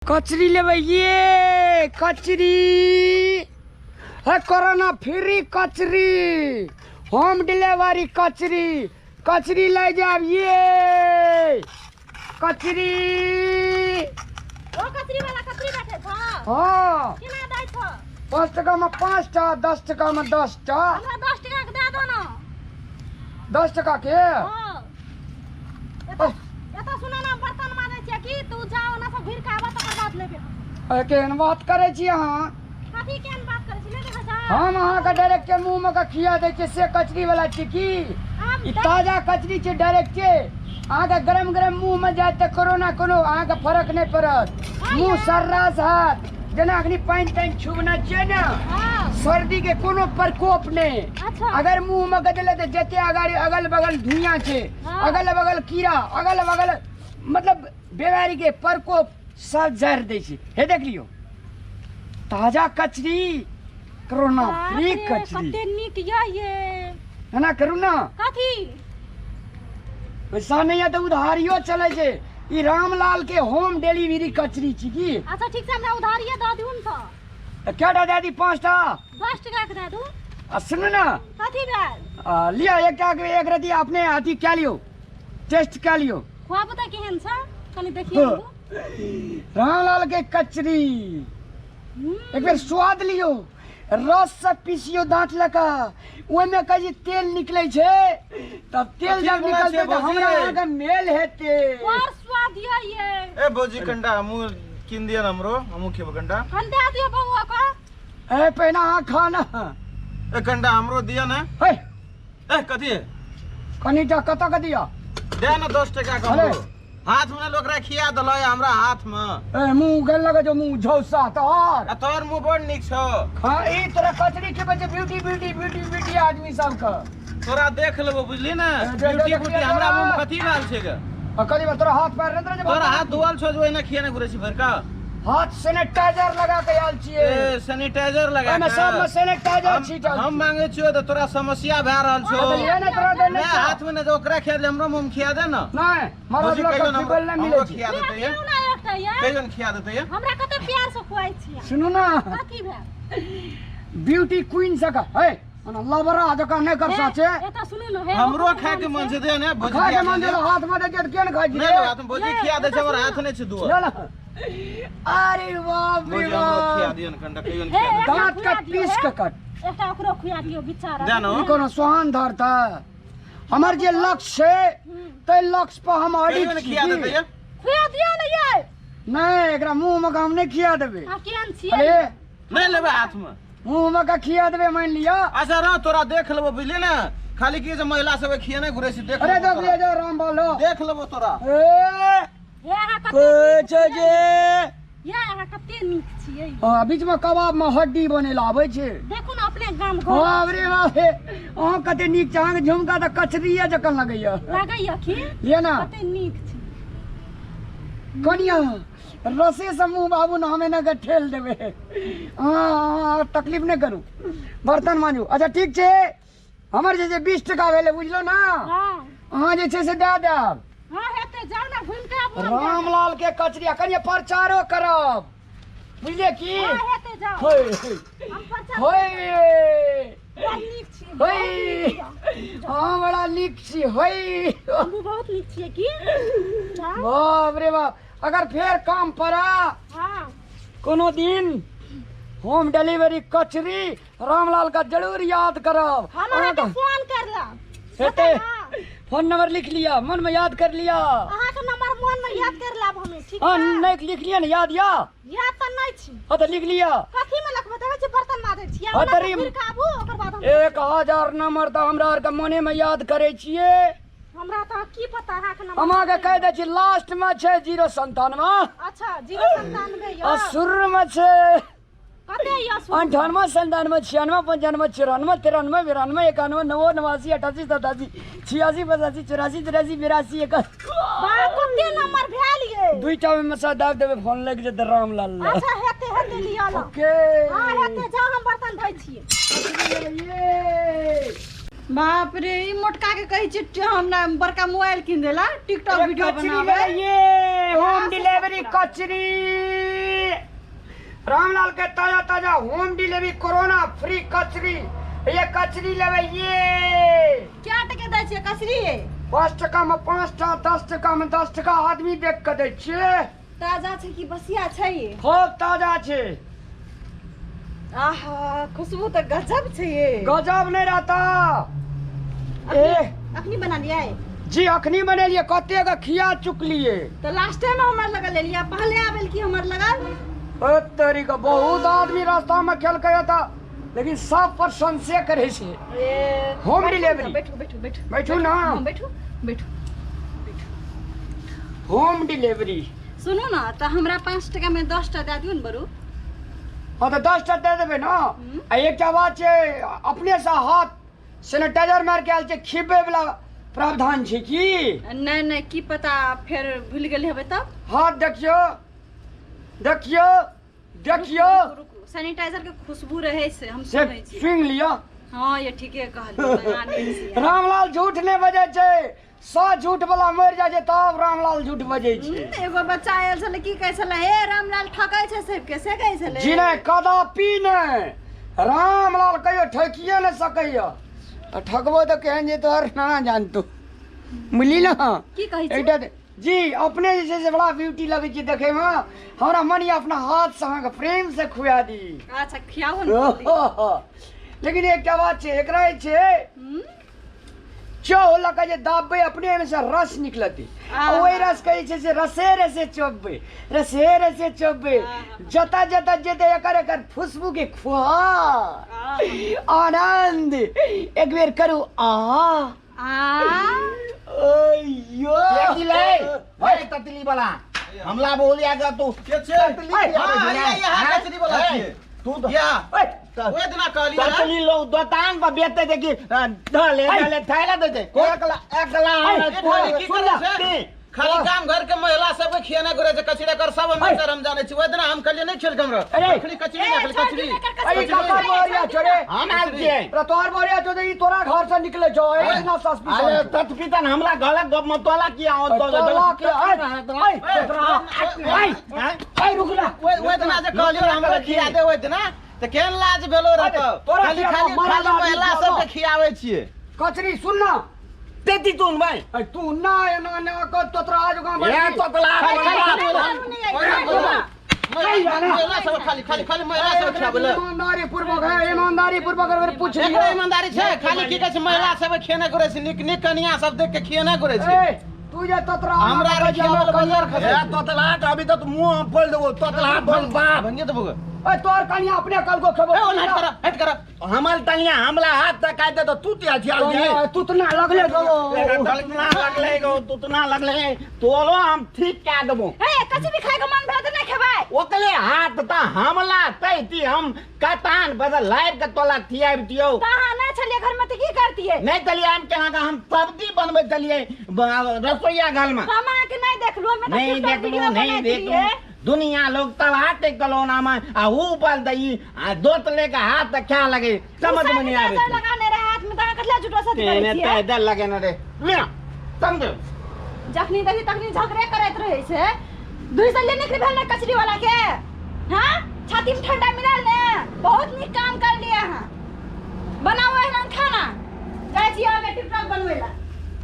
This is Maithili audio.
कचरी लेबै ये कचरी है। कोरोना फ्री कचरी, होम डिलीवरी कचरी। कचरी लै जायब ये कचरी। ओ कचरी वाला कचरी बैठे छ? हाँ। केना दै छ? 5 टका में 5 टा, 10 टका में 10 टा। हमरा 10 टका के दए दो न। 10 टका के? हाँ, एतऽ एतऽ सुन न, बर्तन माजै छियै की तू जा ओना से घुरि के आबऽ, तकर बाद लेबै हम। अरे, केहन बात करै छी अहाँ? कथी केहन बात करै छी? नहि देखै छ? हम अहाँके डायरेक्ट के मुँह में के खिया दै छियै से कचरी वाला छी की? हम ई ताजा कचरी छै, डायरेक्ट के अहाँके गरम गरम मुँह में जायत तऽ कोरोना कोनो अहाँके फरक नहि पड़त। मुँह सर्रास हैत, जेना अखनी पानि तानि छुबने छियै ने। सर्दी के कोनो प्रकोप नहि। अगर मुँह में के देले तऽ जते अगाड़ी अगल बगल धुइयाँ छै, अगल बगल कीड़ा, अगल बगल मतलब बीमारी के प्रकोप सब जहर दै छै। हे देख लियौ, ताजा कचरी, कोरोना बाप फ्री रे, कचरी। कते नीक यऽ ये। एना करू ने। कथी? पैसा नहि यऽ तऽ उधारियो चलै छै। ई रामलाल के होम डिलीवरी कचरी छी की। अच्छा, ठीक छै, हमरा उधारिये दऽ दियौ ने तऽ। तऽ कएटा दए दी? 5 टा? 10 टका के दए दू। आ सुनू ने। कथी भेल? लिअ, एकटा के एक रति अपने अथी कए लियौ, टेस्ट कए लियौ। खुआबू तऽ, केहन छै कनि देखियौ। रामलाल के कचरी। एक बेर स्वाद लियौ, रस से पीसियौ दाँत लऽ कऽ। ओहिमे कहै छै तेल निकलै छै, तब तेल कथी जब बोलै निकलतै छै तऽ हमरा भौजी? अहाँके मेल हेतै। बड़ स्वाद यऽ ये। ए भौजी, कनिटा हमहूँ कीन दिअ ने, हमरो, हमहूँ खेबै कनिटा। कनि दए दियौ बौआ के। ए, पहिने अहाँ खा ने। ए, कनिटा हमरो दिअ ने। हे। ए, कथी? कनिटा कतऽ के दिअ? दे ने 10 टका के। अरे। हमरो हाथ में लोक खिया देलक हमरा हाथ में। ए, मुँह गेल लगे जो मुँह झौसा तोहर। आ तोहर मुँह बड़ नीक छौ। खा, ई तोरा कचरी खेबै छै ब्यूटी ब्यूटी ब्यूटी ब्यूटी आदमी सबके। तोरा देख लेबो, बुझली ने? ए, दे, दे, ब्यूटी दे, ब्यूटी दे, हमरा दे। मुँह में कथी भेल छै गे? आ कथी बा, तोरा हाथ पैर नहि तोरा हाथ धोअल छौ जे ओहिना खिया घुरै छी भरि कऽ? हाथ सैनिटाइजर लगा के आयल छियै। ए, सैनिटाइजर लगा ओहिमे के। सबमे सैनिटाइजर छीटल हम मांगे छियो तऽ तोरा समस्या भए रहल छौ। लिअ ने, तोरा देने नहि छौ। हाथ में नहि, ओकरा खिया दे, हमरो मुँह में खिया दे ने। नहि, मरद भौजी, लोग कहियो के ने खिबल नहि मिलै हमरो छै। खिया देतै ये। दियौ ने एकटा ये। कहियो ने खिया देतै ये। हमरा कते प्यार से खुआइ छियै। सुनू ने। कथी भेल? ब्यूटी क्वीन सबके है ओना लबरा जकाँ नहि कर सके। एतऽ सुनू ने हे। हमरो ओकरो खाय के मन छै, दे ने भौजी। खाय के खिया मन दे। छै तऽ हाथ में दै छै तऽ किया ने खाइ छी नहि रे? नहि, हाथ में भौजी खिया दै छै, हमर हाथ नहि छै दुअर। ले ने। अरे बाप रे भौजी, हमरो खिया बाप। दियौ ने कनिटा, कहियो ने हे, खिया दे। दाँत खुआ के दियौ, पीस हे। के कट। एकटा ओकरो खुआ दियौ बिचारा। दे ने। ई कोनो सोहान धरता? हमर जे लक्ष्य छै, ताहि लक्ष्य पर हम अडिग कहियो ने छी खिया की? देतै ये। खुआ दियौ ने ये। नहि, एकरा मुँह में के हम नहि खिया देबै। अहाँ केहन छियै? अरे। नहि लेबै हाथ में? मुँह में के खिया देबै, मानि लिअ। अच्छा रह, तोरा देख लेबो, बुझली ने? खाली की जे महिला सब खिया घुरै छै, देख अरे लेबो देख तोरा। लिअ, जो राम बोलो। देख लेबो तोरा। ए। हे, अहाँ कते के नीक छै छियै। जे ये, अहाँ कते नीक छियै। हाँ, बीच में कबाब में हड्डी बनेला आबै छै। देखू ने, अपने गाम घर। बाप रे बाप रे, अहाँ कते नीक छै। अहाँके झुमका तऽ कचरिये जकाँ लगैया। लगैया की? लिअ ने। कते नीक छै। कनिया, रसे से मुँह बाबू ने, हम एना के ठेल देबै। अहाँ तकलीफ नहि करू, बर्तन मांजू। अच्छा, ठीक छै, हमर जे छै 20 टका भेलै, बुझलहुँ ने? हाँ। अहाँ जे छै से दए देब। हाँ, हेतै, जाउ ने, घुमि के आबू। हम रामलाल के कचरिया कनिया प्रचारो करब, बुझलियै की? हाँ, हेतै, जाउ। होय होय। हम प्रचार होय। बड़ नीक छी। होय, अहाँ बड़ा नीक छी, होय। हमहूँ बहुत नीक छियै की? हाँ? बाप रे बाप, अगर फेर काम पड़ा कोनो दिन, होम डिलीवरी कचरी रामलाल का जरूर याद करब। हम अहाँके फोन कर लेब। हेतै, फोन नंबर लिख लिया, मन में याद कर लिया। अहाँके नंबर मन में याद कर लेब हमे, ठीक हाँ। छै? नहीं लिख लिया ने याद या? याद तऽ नहि छी। हाँ, तो लिख लिया। कथी में लिखबै? देखै छी, बर्तन माजै छियै। हाँ, ओना तरी- फिर के आबू, ओकर बाद हम 1000 नंबर तऽ हमरा आरके मने में याद करै छियै। हमरा तऽ की पता अहाँके नंबर। हम अहाँके कहि दै छी, लास्ट में छै 097। अच्छा, 097 आ यऽ। शुरू में छै कते यऽ शुरू? 98, 97, 96, 95, 94, 93, 92, 91, 90, 89, 88, 87, 86, 85, 84, 83, 82, 81। बा, कते नंबर भेल ये? दुईटा में से दाबि देबै, फोन लागि जेतै रामलाल लग। अच्छा, हेतै, हेतै, लिअ ने। ओके। हाँ, हेतै, जाउ, हम बर्तन धोइ छियै। ये। बाप रे, ई मोटका के कहै छियै हमरा बड़का मोबाइल कीन देला, टिकटॉक वीडियो कचरी बनावे। ले, ये होम डिलीवरी कचरी। रामलाल के ताजा ताजा होम डिलीवरी कोरोना फ्री कचरी। ये कचरी लेबै ये। क्या टके दै छियै कचरी? 5 टका में 5 टा, 10 टका में 10 टका आदमी देख के दै छियै। ताजा छै कि बसिया छै? खूब ताजा छै। आहा, खुशबू तऽ गजब छै ये। गजब नहीं रहता। ए अखनी बना लियै? जी अखनी बनेलियै, कते के खिया चुकलियै। तऽ लास्टे में हमर लगल लेलियै, पहले आबेल की हमर लगल? ओ तोरी के बहुत आदमी रास्ता में खेलकै तऽ, लेकिन सब प्रशंसे करै छै। होम डिलीवरी। बैठू बैठू बैठू बैठू ना। हाँ, बैठू बैठू। होम डिलीवरी। सुनू ना, तऽ हमरा 5 टका में 10 टा दए दियौ ने बरू। हाँ तऽ 10 टा दे देबै ना। आ एकटा बात छै, अपने से हाथ सैनिटाइजर मारि के आयल छै, खिबै वाला प्रावधान छै की? नहीं नहीं, की पता फेर भूल गेल हेबै तब। हाथ देखियौ देखियौ देखियौ। रुकू, सैनिटाइजर के खुशबू रहै छै, हम से सुनै छी। सुनि लिअ। हाँ ये ठीके कहलियै। रामलाल झूठ नहि बजै छै, 100 झूठ वाला मरि जाइ छै तब रामलाल झूठ बजै छै। एगो बच्चा आयल छलै, की कहै छलै, हे रामलाल ठकै छै सबके, से कहै छलै। जी नहि, कदापि नहि, रामलाल कहियो ठकिए नहि सकैया। आ ठकबो तऽ केहन जे तोहर नाना जानतो, बुझली ने? की कहै छै? एकटा जी अपने जे छै से बड़ा ब्यूटी लगै छै देखैमे, हमरा मन यऽ अपना हाथसँ अहाँके प्रेमसँ खुआ दी। अच्छा खियाओ ने। लेकिन एकटा बात छै, एकरा जे छै चौ लऽ कऽ जे दाबबै अपने से रस निकलतै, ओहि रस के जे छै से रसे रसे चोबबै, रसे रसे चोबबै, जतऽ जतऽ जेतै एकर एकर खुशबू के खुआ आनंद। एक बेर करू आ अयो ततली वाला हमला बोलिया का तू के छै? हां कचरी वाला छियै तू तो या ओए दिना कहलियै ततली लोग दोतान पर बेचते थे कि ढले ढले थैला देते एकला एकला की करै छै? खाली गाम घर के महिला सब के खियाना करे छै कचरी, कर सब हम सर हम जानै छी। ओए दिना हम कहलियै नहीं खेल हमरा खाली कचरी ना, खाली कचरी। अरे काका बोरिया छोड़े हम आल छियै तोहर बोरिया छोड़े, ई तोरा घर से निकले छौ इतना सस्पिशन। अरे तत्पितन हमला गलत गप मत तोला किया हो तोला किया? ऐ रुक ना। ओए दिना जे कहलियै हमरा खिया दे ओए दिना त केहन लाज भेलो रहतो। खाली खाली खाली महिला सब के खियाबै छियै कचरी। सुन ना तेती तू भाई, तू ना एना ना कर तोतरा आज गांव ए तोतला महिला सब खाली खाली खाली महिला सब खियाबै। ईमानदारी पूर्वक है, ईमानदारी पूर्वक अगर पूछ लियो ईमानदारी छै। खाली की कहै छै महिला सब खेना करे छै, निक निक कनिया सब देख के खेना करे छै। तू जे तोतरा हमरा रे खियाबै बाजार खसे। ए तोतला के अभी त मुंह हम खोल देबो, तोतला बोल बाप भंगे देबो। ए तोर कनिया अपने कल को खेबो। ए हट कर हट कर, हमर तनिया हमला हाथ तक आइ दे तो तू ते छियाल दे। तू तना लगले गो, ततना लगले गो, तू तना लगले तोलो हम ठीक कै देबो। ए कचरी खाय के मन भेल त नहीं खेबै। ओकले हाथ त हमला तैती हम कतान बदल लाइव के तोला थियाब दियो। कहां नै छलिए घर में त की करतिए? नै चलिए हम के हां हम सब्जी बनबै चलिए रसोईया घर में। हम अहाँ के नहीं देखलु, हम त नहीं देखलु, नहीं देखलु। दुनिया लोग तब हाथ कलोना में आ ऊ बल दई आ दोत लेके हाथ त क्या लगे समझ में नहीं आवे। लगाने रहे हाथ में त कतला झूठो सच करै छिए। ते दल लगे न रे ले समझ। जखनी देखी तखनी झगड़े करैत रहै छै। दुई से लेने के भेल ने कचरी वाला के। हां छाती में ठंडा मिलल ने, बहुत नीक काम कर लिए अहाँ। बनाओ एहन खाना, जाइ छी अहाँ टिकटॉक बनबै ला।